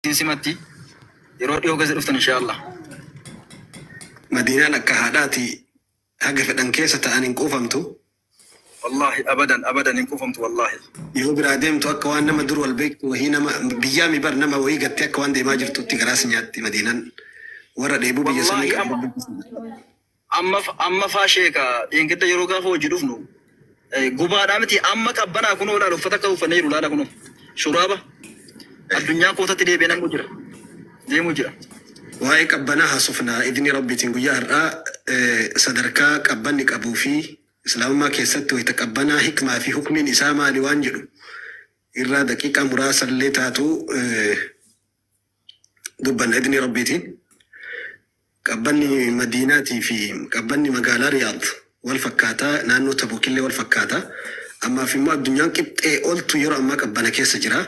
Isin simatti yeroo dhiyoo keessa dhuftan inshaa Allah. Madiinaan akka haadhaati haga fedhan keessa ta'an hin quufamtu. Wallaahi abadan abadan hin quufamtu wallaahi. Yoo biraa deemtu akka waan nama dur wal beektu wahii nama biyyaa mi bar nama wahii gattee akka waan deemaa jirtutti garaa si nyaatti Madiinaan. Warra dheebuu biyya sanii Wallaahi qabu amma amma amma faa sheeka dheengadda yeroo gaafa hojii dhufnu gubaadhaa miti amma qabbanaa kunoo laala uffata akka uffannee jiru laala kunoo shuraaba addunyaa kootatti deebi'ee namuu jira deemuu jira. Waa'ee qabbanaa haasofna idni Rabbiitiin guyyaa har'aa sadarkaa qabbanni qabuu fi Islaamummaa keessatti wayta qabbanaa hikmaa fi hukmiin isaa maali waan jedhu irraa daqiiqaa muraasa illee taatu dubbanna idni Rabbiitiin. Qabbanni Madiinaatii fi qabbanni magaalaa Riyaad wal fakkaata, naannoo Tabuukillee wal fakkaata. Ammaaf immoo addunyaan qixxee oltu yeroo ammaa qabbana keessa jira.